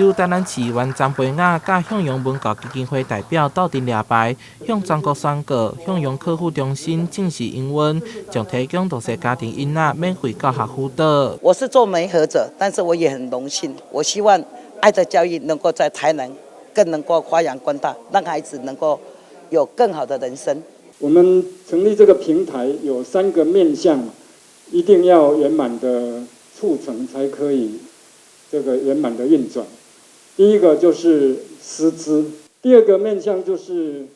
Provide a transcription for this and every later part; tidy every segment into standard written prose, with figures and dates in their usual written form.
由台南市議員張培雅佮向陽文教基金會代表鬥陣掠牌，向全國宣告向陽課輔中心正式營運，將提供弱勢家庭囡仔免費教學輔導。我是做媒合者，但是我也很榮幸。我希望愛的教育能夠在台南更能夠發揚光大，讓孩子能夠有更好的人生。我們成立這個平台有三個面向，一定要圓滿的促成，才可以這個圓滿的運轉。第一個就是師資，第二個面向就是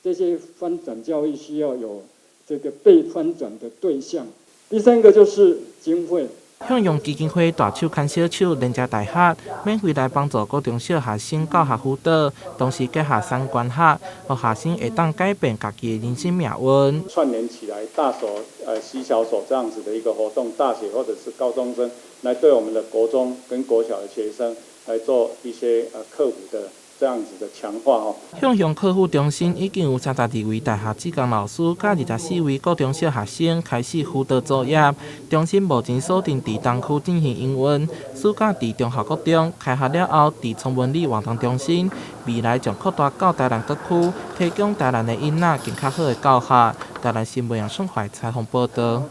這些翻轉教育需要有這個被翻轉的對象，第三個就是經費。向陽基金會大手牽小手，連接大學，免費來幫助國中小學生教學輔導，同時結合產官學，予學生會當改變家己的人生命運。串聯起來，大手攜小手這樣子的一個活動，大學或者是高中生來對我們的國中跟國小的學生來做一些課輔的這樣子的強化哦。向陽課輔中心已經有32位大學志工老師，佮24位國中小學生開始輔導作業。中心目前鎖定佇東區進行營運，暑假佇中和國中，開學了後佇崇文里活動中心，未來將擴大到台南各區，提供台南的囡仔更較好的教學。台南新聞楊順懷採訪報導。